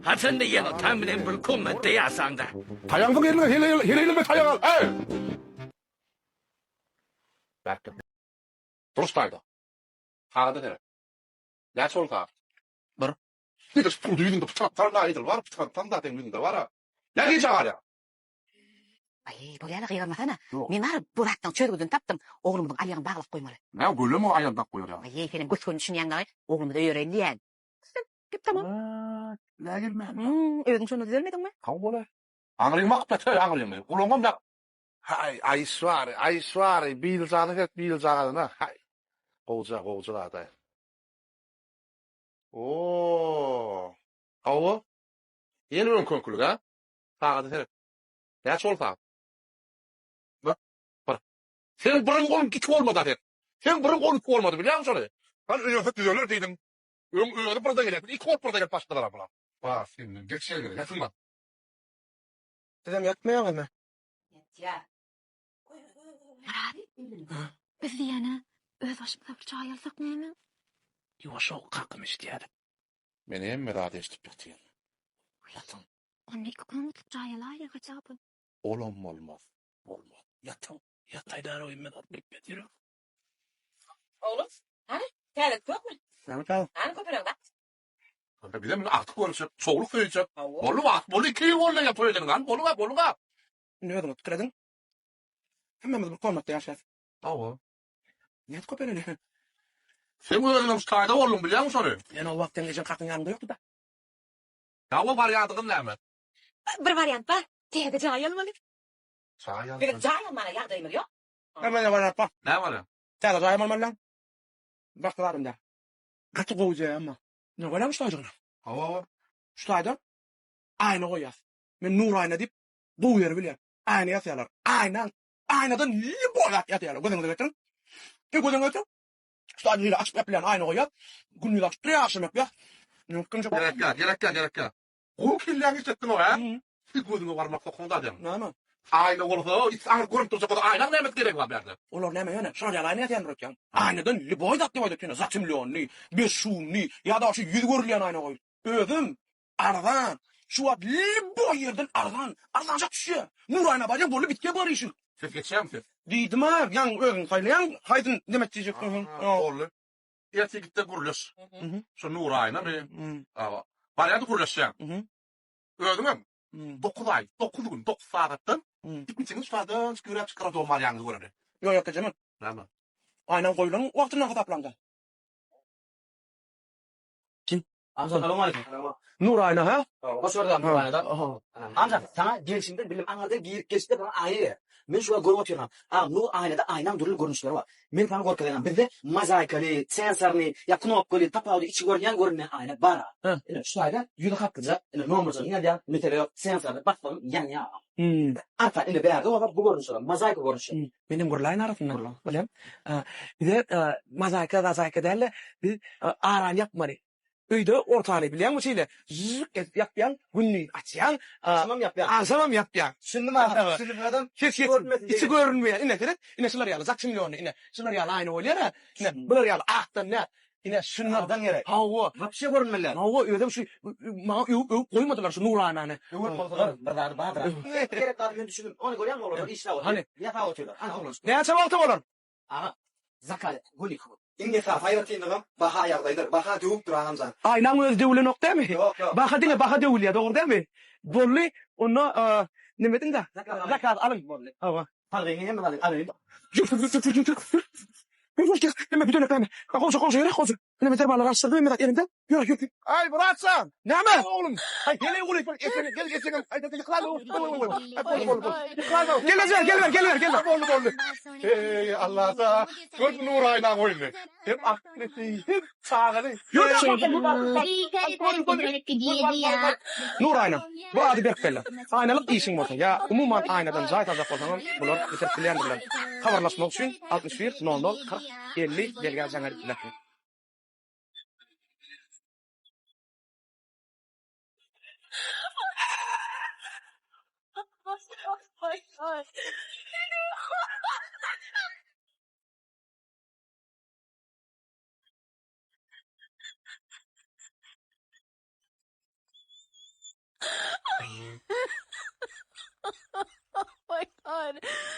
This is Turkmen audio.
Haçanda ýene atam bilen bir komnatda ýaşaňda. Taýagyňyň eliňe heleýleme taýak al, äý! Bärkde. Duruş taýda. Sagada seret. Näçe boldy sagat? Bir. Nedir şu purdy ýüzüňde pyçak atsam edil bar, pyçak atsam da seň ýüzüňde bar-a. Nä gijä galýaň? Aý, bolýa-la, gygyrmasana. Men bar, bu zatlaň çözgüdini tapdym. Oglumyzyň aýagyny baglap goýmaly. Nä, gölem o aýagyny dakyp goýar ýaly. Aý, senem gös-göni düşünýäň dagy. Oglumyzy öýereýin diýýän. Gep tamam. Nä gelmän? Özüň şonda düzelmediňmi? Hawa, bolar. Aňryňy bakyp ýat, heý, aňryňy. Gulagyňam ýak. Haý, Aýşwary, Aýşwary, biljana seret, biljagazyna. Haý. Gowja, gowja zat-aý. Oo. Hawa. Ýene öňküňkilik, a? Sagada seret. Näçe boldy sagat? Bir. Bir. Seň biriň on iki bolmady-a sen. Seň biriň 12 bolmady, bilýäňmi şony? Hany öýerse düzeler diýdiň. Öň özi birde gelýär, iki bolup birde gelip başladylar bular. Bar, senden geç ýere ýatyň bar. Sizem ýatmaýaňyzmy? Ýatýar. Myrat, biz diýene öz başymyza bir jaý alsak näme? Ýuwaş-ow, kakam eşidýär. Men hemme zady eşidip ýatyryn. Ýatyň. Onda iki komnatlyk jaý alaýly haça by. Olam bolmaz. Bolmaz. Ýatyň. Ýataýdar hemme zat bilip ýatyryn. Oglum, hany, täzelik ýokmy? Näme täze? Hany köpelen gat. Onda bizem indi agtyk görüşjek, çowluk söýjek. Boldy wagt, boldy iki ýyl boldy ýa toý edeniňe, hany bolduň-a, bolduň-a. Indi özüňiz pikir ediň. Hemmämiz bir komnatda ýaşaýas. Hawa. Nädip köpeleli? Seň özüňem şu taýda bolduň, bilýäňmi şony? Men ol wagt seň ejeň kakyň ýanynda ýokdy-da. Hawa, barýadygym näme? Bir wariant bar. Täze jaý almaly. Jaý almaly. Biziň jaý almana ýagdaýymyz ýok. Näme wariant bar? Näme wariant? Täze jaý almaly däl. Başga zadam däl. Gaty gowy jaý emma. Ine görýäňmi şu taýjygyny? Hawa, hawa. Şu taýda aýna goýýas. Men Nur aýna diýip gowy ýeri bilýän. Aýna ýasýarlar. Aýna, aýnadan lýuboý zat ýasýarlar. Göz öňüňize getiriň. E, göz öňüňe getiriň. Şu taýda şeýle açyp ýapylýan aýna goýýas. Gündiz açyp durýar, agşam ýapýas. Gerek ýa, gerek ýa, gerek ýa. Gowy kelläňi işletdiň-ow, hä? Siz gözüňe barmak sokuň zat ýaň. Näme? Aýna bolsa, içi aňryk görünip durjak bolsa, aýnaň nämesi geregi bar bärde? Olar näme ýöne, şolar ýaly aýna ýasýandyr öýtýäň. Aýnadan lýuboý zat diýip aýdyp ýöne, zatemlýonnyý, bezşumnyý, ýa-da şu ýüzi görülýän aýna goý. Özem arzan. Şu wagt lýuboý ýerden arzan, arzanjak düşýär. Nuraýna barýaň, boldy bitýär bar işiň. Ses geçýärmi ses? Diýdim-ä, ýaňy özüň saýlaýaň, haýsyny neme diýjek bolsaň. Boldy. Ertir gitde gürleş. Şu Nuraýnamy? Hawa. Barýa-da gürleşýäň. Özüňem dokuz aý, dokuz gün, dokuz sagatdan ikiňiz şu taýdan çykyp ýöräp çykaran dogum alýaňyzy göreli. Ýok, ýok, ejemen. Näme? Aýnaň goýlan wagtyndan hasaplaňda. Kim? Amca salowmaleýkim. Nuraýna, hä? Hoş gördük amca Nuraýnada. Amca saňa gelşimden bildim aňyrdan girip gelşde saňa aýna gerek. Men şu wagt görüp otyryn. A nur aýnada aýnaň dürli görnüşleri bar. Men saňa görkezeýin. Bizde mozaikaly, sensorny, ýa knopkaly, tapawudy içi görünýän görünmeýän aýna bar. Ine şu taýda ýüzi hatlyja, ine nomerjygyny ýazýaň, mesele ýok, sensorly bassaň ýanýar. Arka ine bärde bolsa bu görnüşler, mozaika görnüşi. Menem gürläýin arasynda. Bolýa. Bize mozaika, zazaika däl-de, biz arany ýapmaly. Öýde ortany bilýäňmi şeýle jyk edip ýapýaň, gündiz açýaň, Agşamam ýapýaň. Agşamam ýapýaň. Düşündim agam, düşündim adam. Ses ýetsin, içi görünmeýär. Ine seret, ine şular ýaly zaçimlýony, ine şular ýaly aýna bolýar-a. Ine bular ýaly akdan däl. Ine şundan. Akdan gerek. Hawa. Wapşe görünmeli däl. Hawa, özem şu maňa öwüp öwüp goýmadylar şu Nuraýnany. Öwüp bolsalar bir zady bardyr. Gerek zady men düşündim. Ony görýäňmi oglanlar işläp otyr. Hany? Ýasap otyrlar. Ana oglanjyk. Näçe wagta bolar? Aga, zakaz et, göni kabul. Iň esasy aýratynlygam baha ýagdaýdyr. Baha döwüp dur agamjan. Aýnaň özi döwülenok dämi? Ýok, ýok. Baha diňe baha döwülýär, dogry dämi? Boldy, onda neme ediň-de, zakaz alyň. Boldy. Hawa. Salgyňy hemme zadyňy alaýyn. Ýör, ýör, ýör, ýör, ýör, ýör. Ýör, ýör, hemme büdönek näme? Goşa, goşa, ýöre, goşa. Hemme dermanlary alyşdyrdy, hemme zat elinde. Ýör, ýör. Aý, Myratjan! Näme? Oglum! Aý, heleý guly, eşegiň, gel, eşegiň, aý, ýykylaýma, goý, goý, goý, goý. Boldy, boldy, boldy. Ýykylaýma. Gel, eje, gel ber, gel ber, gel ber. Boldy, boldy. Eý, Allasa, gör bu Nuraýynyň oýnuny. Hem aklysy, hem çagaly. Nuraýna, bu ady berk belle. Aýnalyk işiň bolsa ýa umuman aýnadan jaý saljak bolsaňam bular bitirip bilýändirler. Habarlaşmak üçin 61 00 40 50 belgä jaň edip bilersiňiz. bolýan.